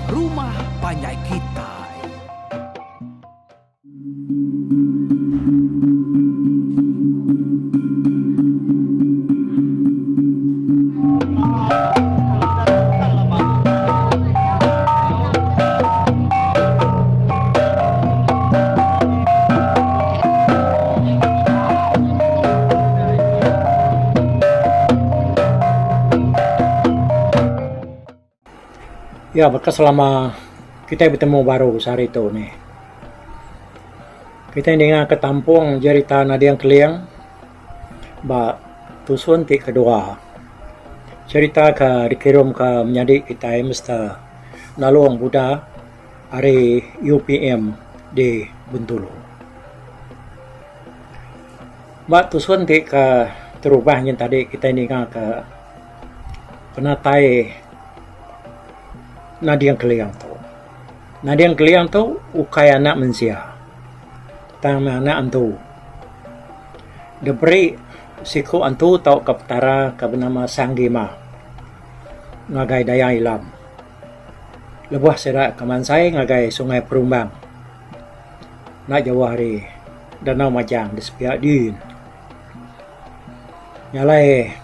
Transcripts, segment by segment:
Rumah Panjai Kitai. Ya baka selama kitai betemu baru sehari tu nih. Kitai ninga ke tampung jerita Nading Keling ba tusun ti kedua. Cherita ke dikirum ka menyadi kitai Mister Nalong Buda ari UPM di Bintulu. Ba tusun ti ke terubah nyin tadi kitai ninga ke penatai Nading Keling tu. Nading Keling tu ukai anak mensia tang meh anak antu. Diberi siku antu tauka petara ke benama Sang Gima ngagai Dayang Ilam lebuh sida ke mansai ngagai Sungai Perumbang enda jauh ari Danau Majang di sepiak din. Nya alai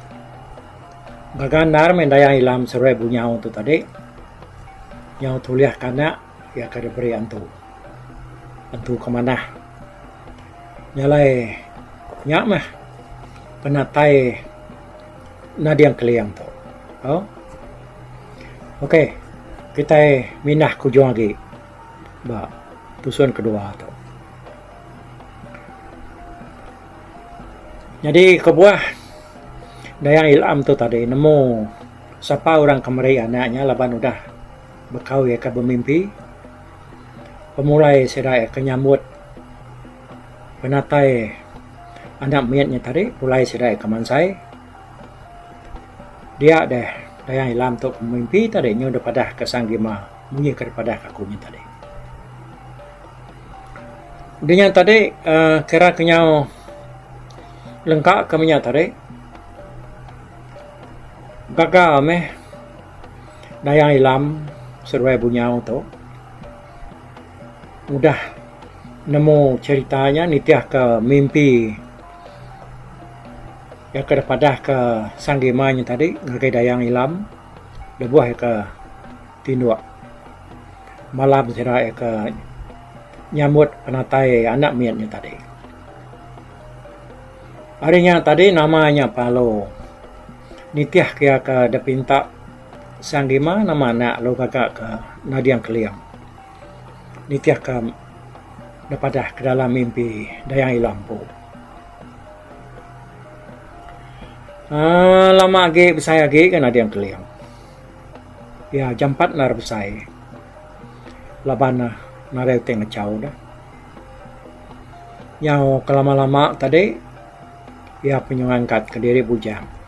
gaga endar meh Dayang Ilam seruai Bunyau tu tadi nyau tulih ke anak iya ke diberi antu. Antu ke manah. Nya alai nya meh penatai Nading Keling tu. Au. Okey kitai mindah ke ujung agi ba tusun kedua tu. Nyadi kebuah Dayang Ilam tu tadi nemu sapa orang ke meri anak nya laban udah bekau iya ke bemimpi pemulai sida iya ke nyambut penatai anak mit nya tadi pulai sida iya ke mansai dia deh Dayang Ilam tu bemimpi tadi nyau dep padah ke Sang Gima munyi ke dipadah ke aku nya tadi. Udah nya tadi uhh kira ke nyau lengka ke menya tadi gaga meh Dayang Ilam seduai Bunyau tu udah nemu cherita nya nitih ke mimpi iya ke dipadah ke Sang Gima nya tadi ngagai Dayang Ilam lebuh iya ke tinduk. Malam sida iya ke nyambut penatai anak mit nya tadi. Ari nya tadi nama nya Palo. Nitih ke iya ke dipinta Sang Gima nama anak lalu gaga ke Nading Keling. Nitih ke dipadah ke dalam mimpi Dayang Ila empu. Aaa lama agi besai agi ke Nading Keling. Iya jampat endar besai laban ne nadai utai ngachau deh. Nyau ke lama lama tadi iya pun ngangkat kediri bujang.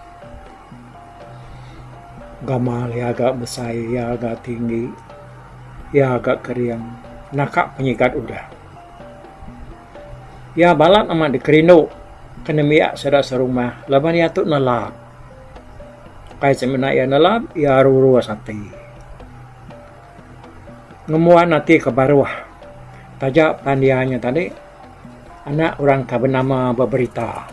Gamal iya ga besai iya ga tinggi iya ga kering naka penyigat udah. Iya balat amat dikerindu ke nembiak sida serumah laban iya tu nelap. Ukai semina iya nelap, iya rurus ati. Ngembuan ati ke baruh taja pan iya nya tadi anak orang ke benama beberita.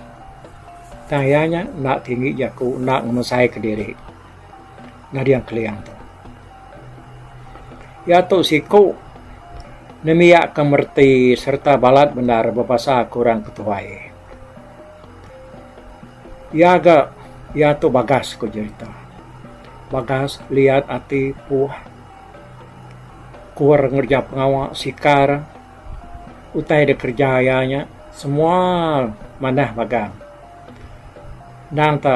Tang iya nya enda tinggi jaku enda ngemesai kediri Nading Keling tu. Iya tu siku nembiak ke mereti sereta balat bendar bebasa ke orang ke tuai. Iya ga iya tu bagas ku jerita. Bagas liat ati puh kur ngereja pengawa sikar utai da kereja iya nya semua manah magang. Endang ta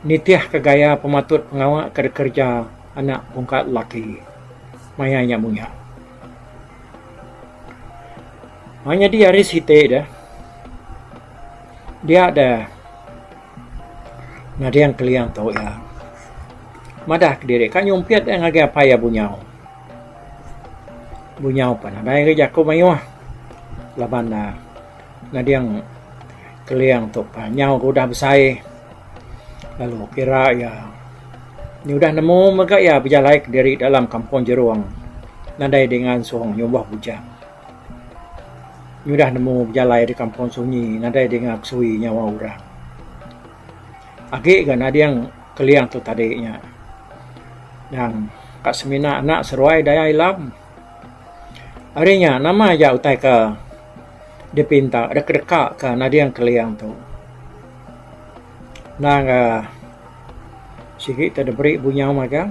nitih ka gaya pematut pengawa ke dikereja anak pungka lelaki maya nya munya. Nyadi hari siti deh. Dia deh ngading keling tu iya. Madah kediri ka nyumpit iya ngagai apai iya Bunyau. Bunyau pun nadai ga jaku mayuh laban ne ngading keling tu pa nyau ga udah besai lalu kira iya nyudah nemu mega iya bejalai kediri dalam kampung jerung. Nadai dinga ansung nyumbuh bujang. Nyudah nemu bejalai di kampung sunyi nadai dinga kesui nyawa orang. Agi ga nading keling tu tadi nya. Nang ka semina anak seruai daya ilam. Ari nya nama aja utai ke dipinta deka ka nading keling tu. Nang sigi te diberi bunyau magang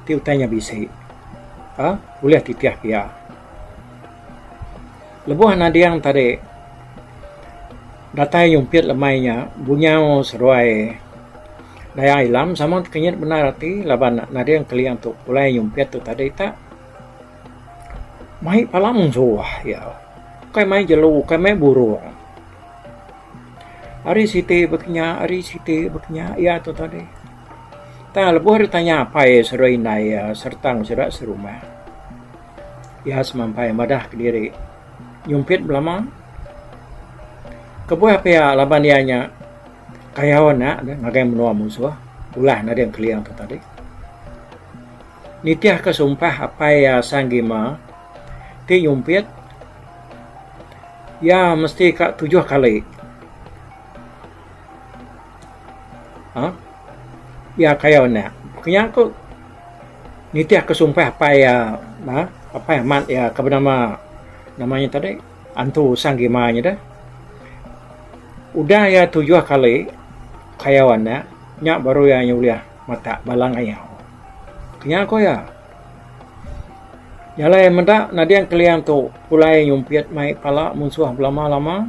ti utai nya bisi uhh ulih titih pia. Lebuh nading tadi datai nyumpit lemai nya bunyau seduai daya ilam sama tekenyit bendar ati laban nading keling tu pulai nyumpit tu tadi tak mai pala munsuh iya. Ukai mai jelu ukai mai burung. Ari siti baka nya ari siti baka nya iya tu tadi. Tang lebuh ditanya apai seduai indai iya sereta enggau sida serumah iya semampai madah kediri nyumpit belama. Kebuah pia laban iya nya kayau anak ne ngagai menua munsuh ulah nading keling tu tadi. Nitihka sumpah apai iya Sang Gima ti nyumpit iya mesti ka tujuh kali uhh iya kayau anak. Kinya ku nitihka sumpah apai iya uhh apai amat iya ke benama nama nya tadi Antu Sang Gima nya deh. Udah iya tujuh kali kayau anak nya baru iya nyulih matak bala ngayau. Nya ku iya. Jalai meda nading keling tu pulai nyumpit mai pala munsuh belama-lama.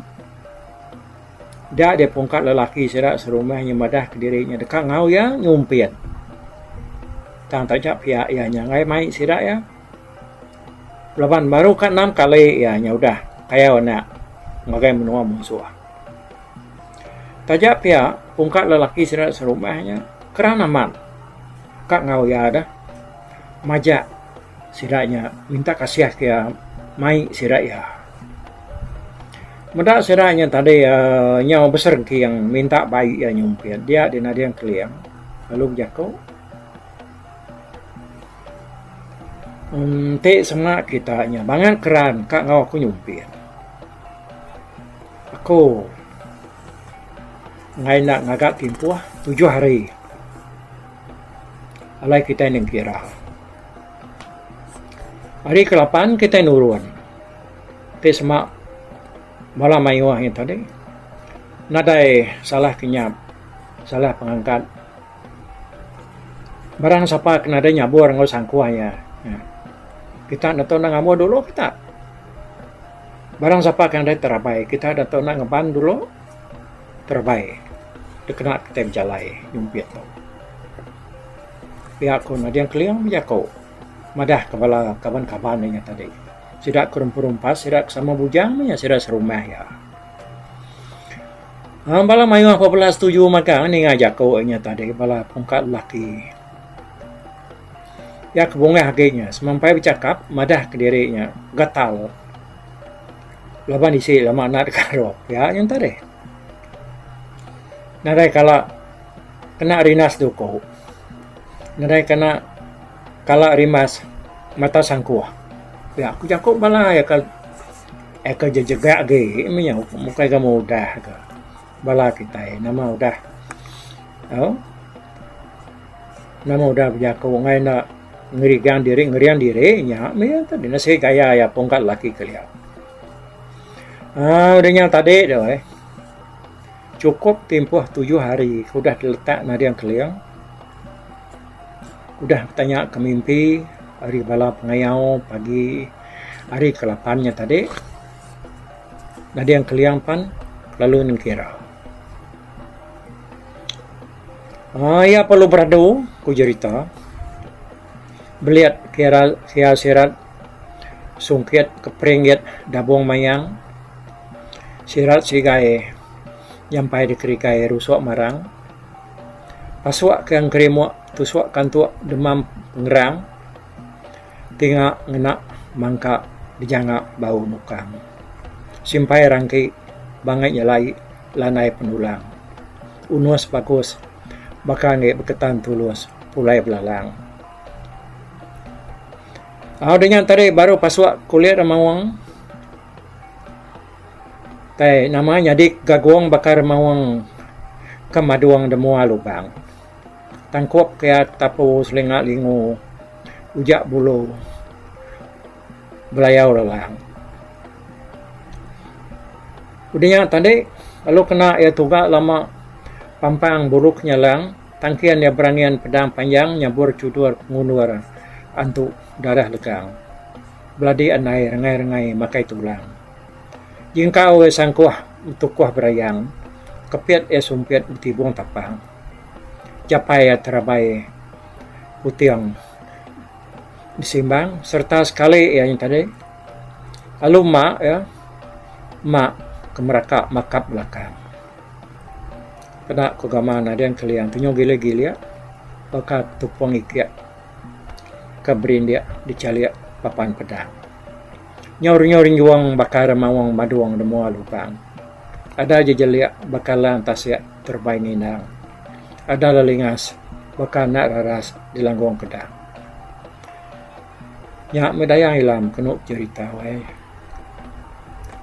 Dia deh pungkat lelaki sida serumah nya madah kediri nya deka enggau iya nyumpit. Tang taja pia iya nya enggai mai sida iya. Laban baru ka enam kali iya nya udah kayau anak ngagai menua munsuh. Taja pia pungkat lelaki sida serumah nya keran amat ka enggau iya deh majak sida nya minta kasih ke iya mai sida iya. Meda sida nya tadi uhh nyau beserengking minta bai iya nyumpit dia deh nading keling lalu bejaku. Enti sema kita nya bangat keran ka enggau aku nyumpit. Aku enggai enda ngaga timpuh tujuh hari alai kitai nengkira. Hari ke lapan kitai nurun ti sema bala mayuh nya tadi nadai salah kinyap salah pengangkat. Barang sapa ke nadai nyabur enggau sangkuh iya. Kita netu enda ngambuh dulu kita. Barang sapa ke nadai terabai kita netu enda ngeban dulu terabai dikena kitai bejalai nyumpit tu. Pia ku Nading Keling bejaku madah ke bala kaban-kaban inya tadi. Sida ke rumpas-rumpas sida ke sama bujang meh nya sida serumah iya. Bala mayuh ba bala setuju mega ninga jaku inya tadi bala pungka lelaki. Iya ke bungah agi nya semampai bechakap madah kediri nya gatal laban isi lama enda deka aruk pia nya tadi. Nadai kala kena rinas duku nadai kena kala rimas mata sangkuh pia ku jaku bala iya ke. Eka jejega agi mih nya bukai ga mudah ga bala kitai nama udah au nama udah bejaku enggai enda ngerigang diri ngering diri nya mih iya tadi nasi gaya iya pungkat laki kelia. Aaa udah nya tadi tu eh chukup timpuh tujuh hari ke udah diletak nading keling udah betanya ke mimpi ari bala pengayau pagi. Ari ke lapan nya tadi, Nading Keling pan lalu nengkira. Aaa iya perlu beradu, ku jerita. Belit kira kia sirat sungkit ke peringgit dabung mayang. Sirat sigai nyampai dikerigai rusuk marang. Pasuk ke engkerimuk tusuk kantuk demam pengerang. Tinga ngena mangka dijanga bau nukang. Simpai rangki bangai nyelai landai penulang. Unus bagus baka enggi beketan tulus pulai belalang. Au udah nya tadi baru pasuk kulit remaung. Tai nama nyadi gagong baka remaung ke madung da mua lubang. Tangkup ke iya tapu selinga lingu ujak bulu belayau lelang. Udah nya tadi lalu kena iya tuga lama pampang bulu kenyalang. Tangkin iya berangin pedang panjang nyabur chudur pengundur antu darah legang. Beladi andai rengai-rengai makai tulang. Jingkau iya sangkuh betukuh berayang, kepit iya sumpit betibung tapang. Japai iya terabai puting disimbang sereta sekali iya nya tadi lalu ma iya ma ke meraka makap belakang. Peda ku gamal nading keling tu nyau gilik-gilik baka tupung ikik ke berindik dichalik papan pedang. Nyau renyung-renyung baka remaung madung da mua lubang. Ada jejelik baka lang tasik terebai ngindang. Ada lelingas baka anak raras dilanggung kedang. Nya meh dayang ilam kenu jerita weh.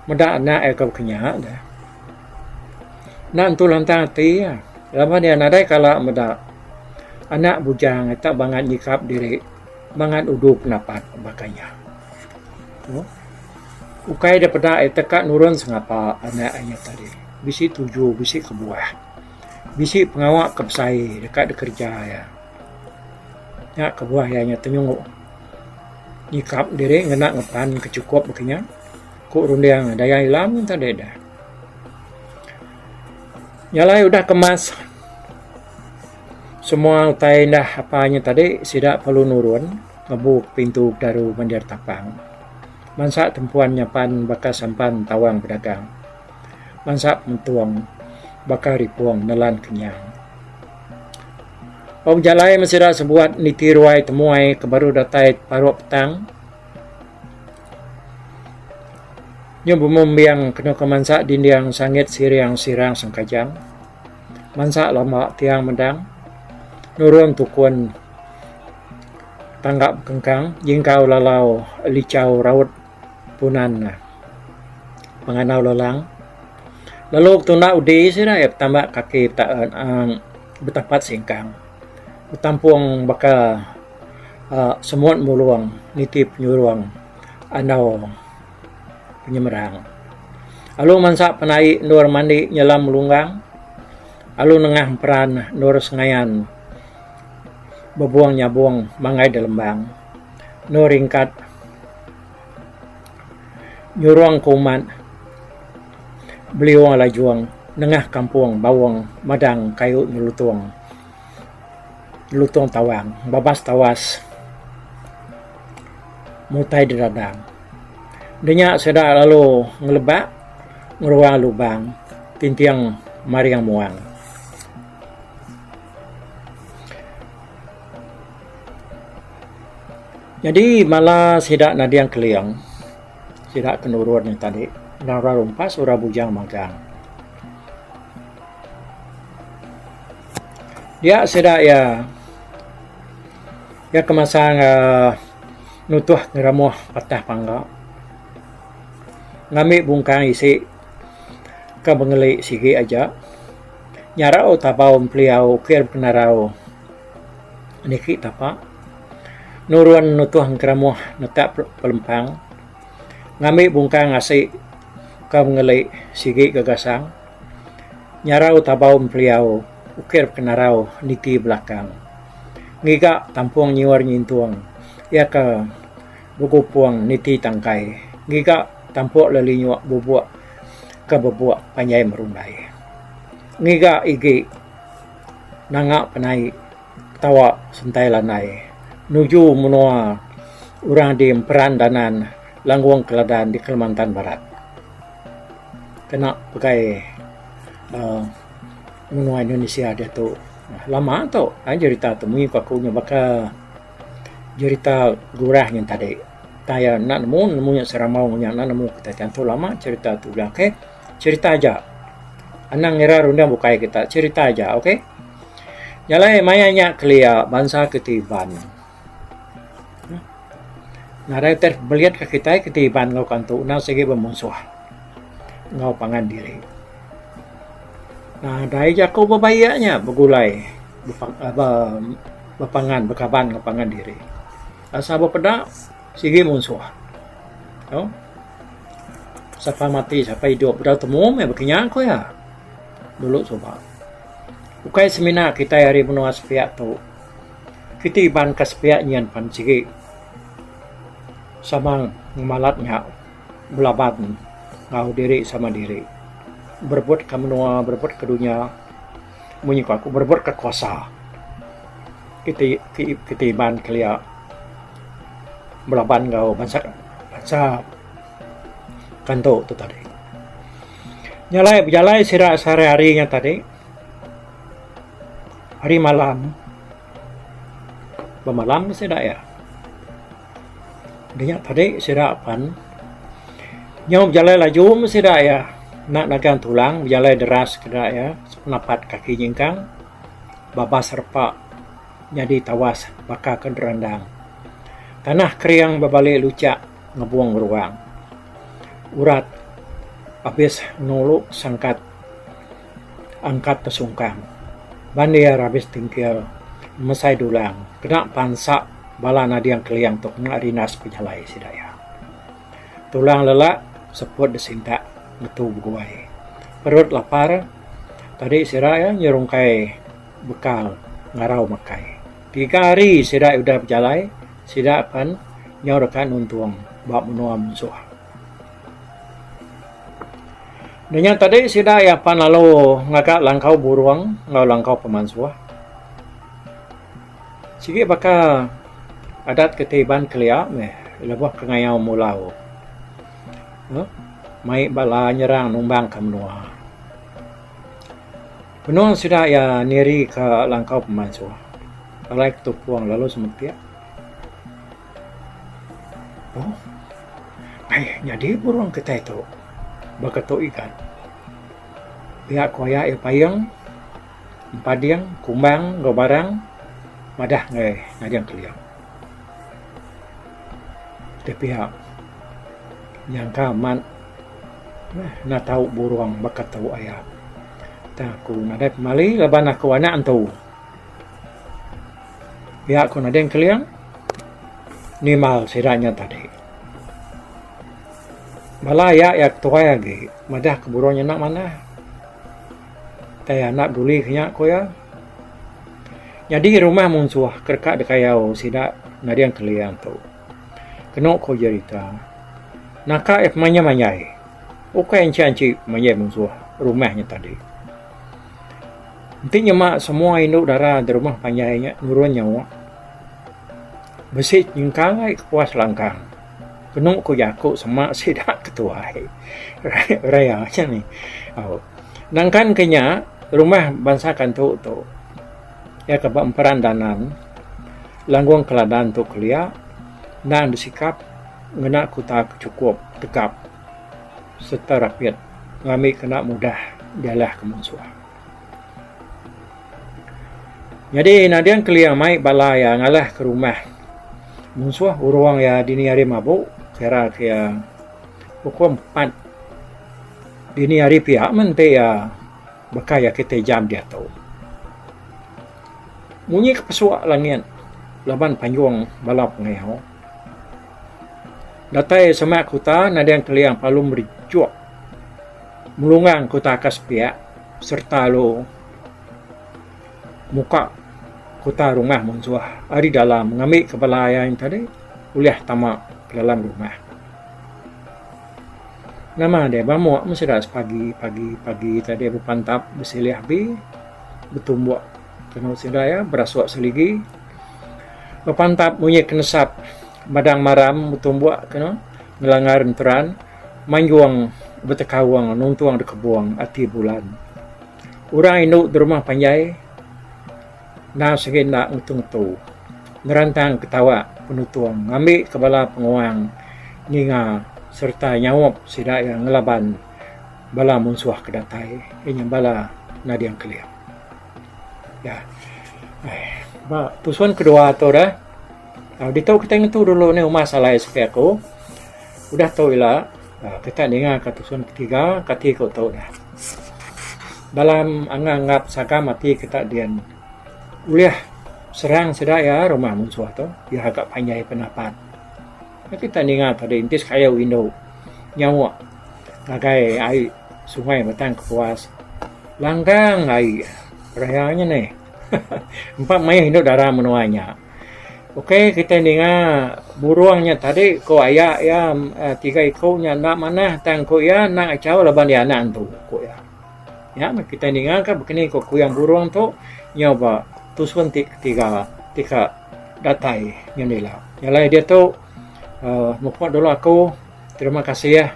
Meda anak iya ke baka nya deh. Enda entu lantang ati iya laban iya nadai kala meda anak bujang ita bangat nyikap diri bangat udu penapat baka iya. Ukai da peda iya teka nurun sengapa anak iya tadi bisi tuju bisi kebuah bisi pengawa ke besai deka dikereja iya. Nya kebuah iya nya tenyungu nyikap diri ngena ngepan ke chukup baka nya. Ku runding Dayang Ilam tadi dah. Nya alai udah kemas semua utai indah apa nya tadi sida perlu nurun ngebu pintu bedaru bandir tapang. Bansa tempuan nyapan baka sampan tawang bedagang. Bansa pentung baka ripung nelan kenyang. Ba bejalai meh sida sebuat niti ruai temuai ke baru datai paruk petang. Nyu bemembing kenu ke mansa dinding sangit siring sirang sengkajang. Mansa lamba tiang medang nurun tukun tangga bekengkang jingkau lalau lichau raut punan pengandau lelang. Lalu betunda udi sida iya betamba kaki aaa betapat singkang betampung baka aaa semut mulung niti penyurung andau penyemerang. Alu mansa penai endur mandi nyelam lunggang alu nengah emperan endur sengayan bebung nyabung manggai da lembang endur ringkat nyurung ke umat beliung lajung nengah kampung baung madang kayu nyelutung. Lutung tawang babas tawas mutai diradang. Dinya sida lalu ngelebak ngeruang lubang tinting maring muang. Nyadi bala sida nading keling sida ke nurun nya tadi enggau orang rumpas orang bujang magang. Dia sida iya iya ke masang uhh nutuh ngeramuh patah pangga ngambi bungkang isi ke bengeli sigi aja nyarau tabau empeliau ukir penarau niki tapa nurun nutuh ngeramuh netak pelempang ngambi bungkang asi ke bengeli sigi gagasang. Nyarau tabau empeliau ukir penarau niti belakang. Ngiga tampung nyiur nyintung iya ke begupung niti tangkai. Ngiga tampuk lelinyuk bubuk ke bebuk panjai merundai. Ngiga igi nanga penai ketawa sentai landai nuju menua orang di Emperan Danan Langgung Keladan di Kalimantan Barat. Kena pegai uhh menua Indonesia diatu. Lama tu ai jerita tu mung ku aku baka jerita gurah nyin tadi. Tang iya enda nemu nemu nya serambau nya enda nemu kitai tentu lama jerita tu udah ok. Cerita aja anang ngira runding bukai kita cerita aja ok. Nya alai maya nya kelia bansa ke ti Iban. Nadai utai belit ka kitai kiti Iban enggau Kantu endang sigi bemunsuh enggau pangan diri. Nadai jaku bebaik nya begulai bepangan bekaban enggau pangan diri. Asal bepeda sigi munsuh. Tau sapa mati sapa idup bedau temu meh baka nya ku iya dulu suba. Ukai semina kitai ari menua sepiak tu. Kiti Iban ka sepiak nyin pan sigi sama ngemalat nya belaban enggau diri sama diri berebut ka menua berebut ka dunya munyi ku aku berebut ka kuasa kiti kiti Iban kelia belaban enggau bansa bansa kantu tu tadi. Nya alai bejalai sida sehari hari nya tadi. Hari malam bemalam sida iya. Dinya tadi sida pan nyau bejalai laju meh sida iya enda nagang tulang bejalai deras keda iya sepenapat kaki nyingkang babas repa nyadi tawas baka ke derandang. Tanah kering bebali luchak ngebung ruang. Urat abis nuluk sangkat. Angkat tesungkang. Bandir abis tingkil mesai dulang kena pansa bala nading keling tu kena rindas pejalai sida iya. Tulang lelak seput disintak ngetu beguai. Perut lapar tadi sida iya nyerungkai bekal ngarau makai. Tiga hari sida udah bejalai sida pan nyau deka nuntung ba menua munsuh. Nya tadi sida iya pan lalu ngaga langkau burung enggau langkau pemansuh. Sigi baka adat kiti Iban kelia meh lebuh ke ngayau mulau uhh mai bala nyerang numbang ka menua. Benung sida iya niri ka langkau pemansuh alai ketupung lalu semetik. Oh. Ai nyadi burung kitai tu baka tu igat. Pia ku aya iya payung empading kumbang enggau barang madah ngagai ngading keling. Ti pia nyangka amat meh enda tau burung baka tu aya. Tang aku nadai pemali laban aku anak entu. Pia ku nading keling nimbal sida nya tadi. Bala iya iya ketuai agi madah ke burung nya enda manah. Tai anak duli ke nya ku iya. Nyadi rumah munsuh ke deka dikayau sida nading keling tu. Kenu ku jerita naka iya pemanjai manjai ukai anchi anchi pemanjai munsuh rumah nya tadi. Enti nyema semua indu dara da rumah panjai nya nurun nyawa bisi nyengkang ai kepuas langkang kenu ku jaku sema sida ketuai raya aja nih. Nangkan ke nya rumah bansa kantu tu iya ke ba emperan danan langgung keladan tu kelia endang disikap ngena kuta ke chukup tegap sereta rapit ngambi kena mudah dialah ke munsuh. Nyadi nading keling mai bala iya ngalah ke rumah munsuh urung iya dini hari mabuk kira ke iya pukul empat dini hari pia meh enti iya baka iya kitai jam diatu. Munyi ke pesuk langit laban panjung bala pengayau. Datai semak kuta nading keling lalu merijuk melungang kuta ka sepiak sereta lalu muka kuta rumah munsuh ari dalam ngambi ke bala iya tadi ulih tama ke dalam rumah. Nama deh bamuk meh sida sepagi pagi pagi tadi bepantap besilih abi betumbuk kenu sida iya berasuk seligi bepantap munyi kenesap madang maram betumbuk kenu ngelangar enteran manjung betekaung nuntung dekebung ati bulan. Orang indu da rumah panjai endang sigi enda ngetu-ngetu nerantang ketawa penutung ngambi ke bala penguang ninga sereta nyaup sida iya ngelaban bala munsuh ke datai iya nya bala Nading Keling. Ba tusun kedua tu deh. Ditu kitai ngetu dulu nih uma salai siti aku. Udah tu ila kita ninga ka tusun ketiga kati ku tu dah. Dalam anggap-anggap sagam ati kita din ulih serang sida iya rumah munsuh tu iya ga panjai penapat. Kita ninga tadi enti sekayu indu nyauk ngagai ai sungai Batang Kepuas langgang ai raya nya nih. Empa mayuh indu dara menua nya. Ok kitai ninga burung nya tadi ko aya iya tiga iku nya enda manah tang ku iya enda ngachau laban iya anak antu ku iya. Nya meh kitai ninga ka bekeni ko kuyang burung tu nyau ba tusun ti ketiga ti ka datai nyau ila. Nya alai diatu uhh mupuk dulu aku terima kasih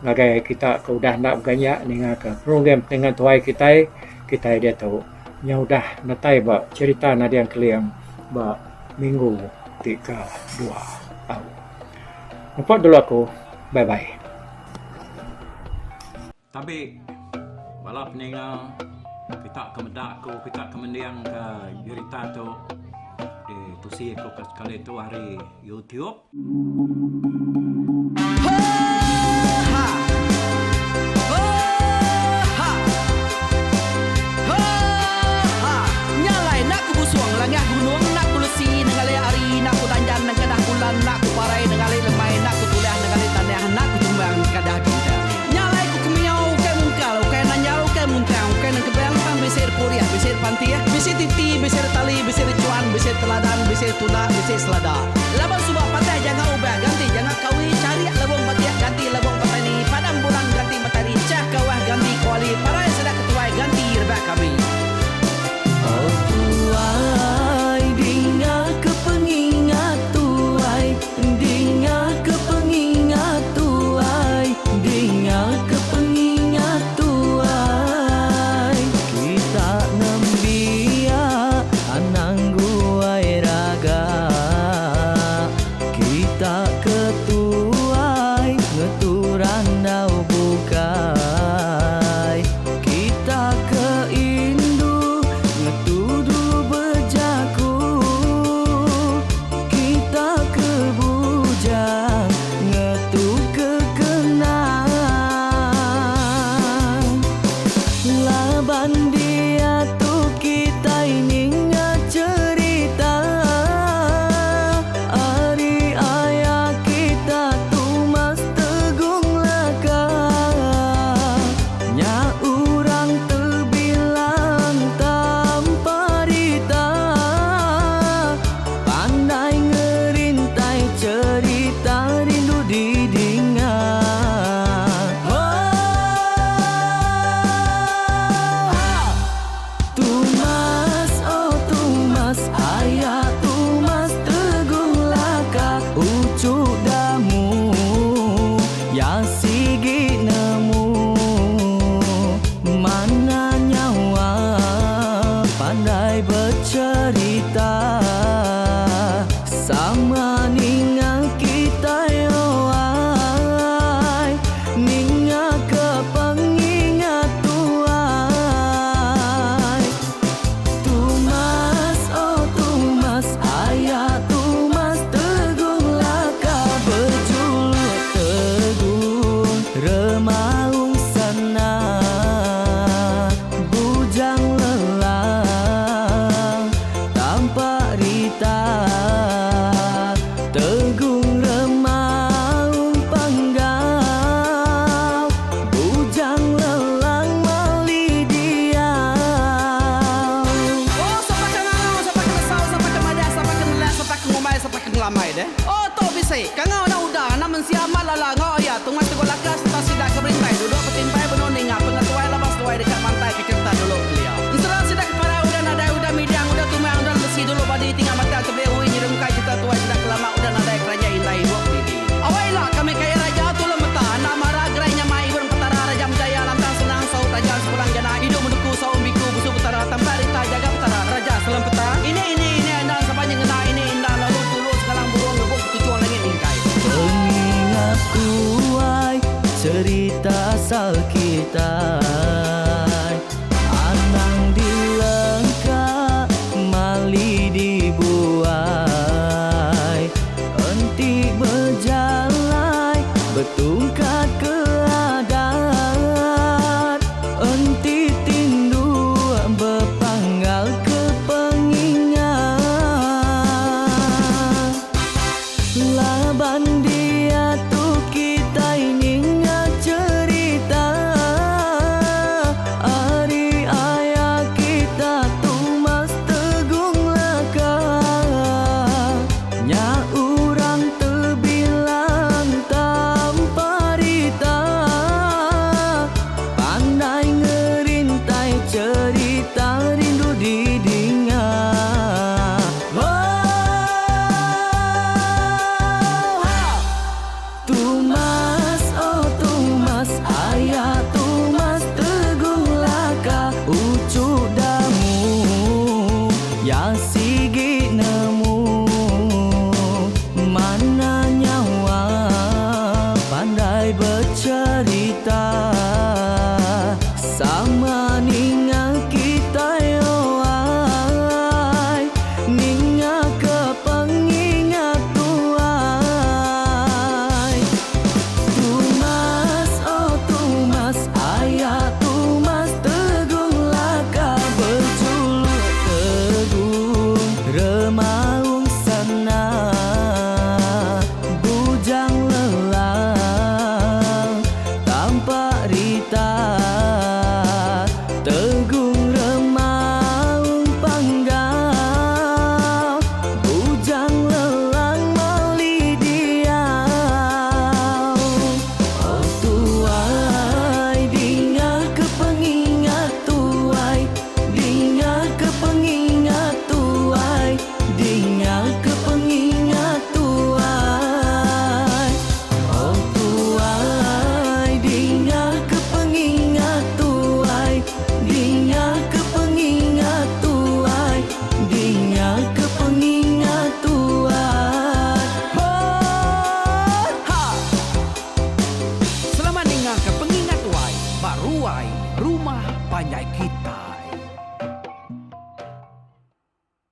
ngagai kita ke udah enda beganya ninga ka program pengingat tuai kitai, kitai diatu. Nya udah datai ba cherita Nading Keling ba minggu ti ke dua au. Repot dulu aku. Bye bye. Tabi bala peninga kita ke meda aku kita ke mending ke jerita tu ditusi aku ke sekali tu ari YouTube. Laban suba patah janga ubah ganti janga kawi charik lebong batik ganti lebong petani padam bulan ganti matari chah kawah ganti kuali parai sida ketuai ganti rebak kami. Oh tuai dinga ke pengingat tuai dinga ke pengingat tuai dinga ke pengingat tuai kita nembiak anang guai raga kita ke tuai ngetu randau bukai kita ke indu ngetu dulu bejaku kita ke bujang ngetu ke kenang laban diatu kitai ninga cherita ari aya kita Tumas Tegung Laka nya urang tebilang tanpa rita pandai ngerintai cherita rindu didinga. Tumas oh Tumas aya Tumas Teguh Laka uchu damu ya sigi nemu mana nyawa pandai becherita sama ninga kitai oh ai ninga ke pengingat tuai. Tumas oh Tumas aya Tumas Teguh Laka bejuluk Teguh Remaung Sana Bujang Lelang Tampak Rita Tegung Remaung Panggau Bujang Lelang Mali Diau. Oh sapa ke ngangau sapa ke nesau sapa ke madah sapa ke nelak sapa ke ngumbai sapa ke ngelambai deh. Oh tu bisi kangau anak uda anak mensia amat lala enggau aya tungai teguh laka serta sida ke berintai duduk betimpai benung ninga pengetuai laban seduai deka mantai ke cerita dulu kelia. Ensera sida ke parai udah nadai udah midang udah tumang udah lesi dulu badi tinggal matang tebeli ui nyerungkai cerita tuai sida ke lama udah nadai keranjai indai ibup didi. Awai ila kami kaya raja tulung meta anak mara gerai nyamai ibun petara raja menjaya lantang senang saut raja sepulang jana idup menuku saum biku busu petara tampak rita jaga petara raja selem peta ini ini ini endang sapa nyengena ini indah lalu tulu sekalang burung ngebuk ketuchung langit mingkai. Pengingat tuai cerita asal kitai.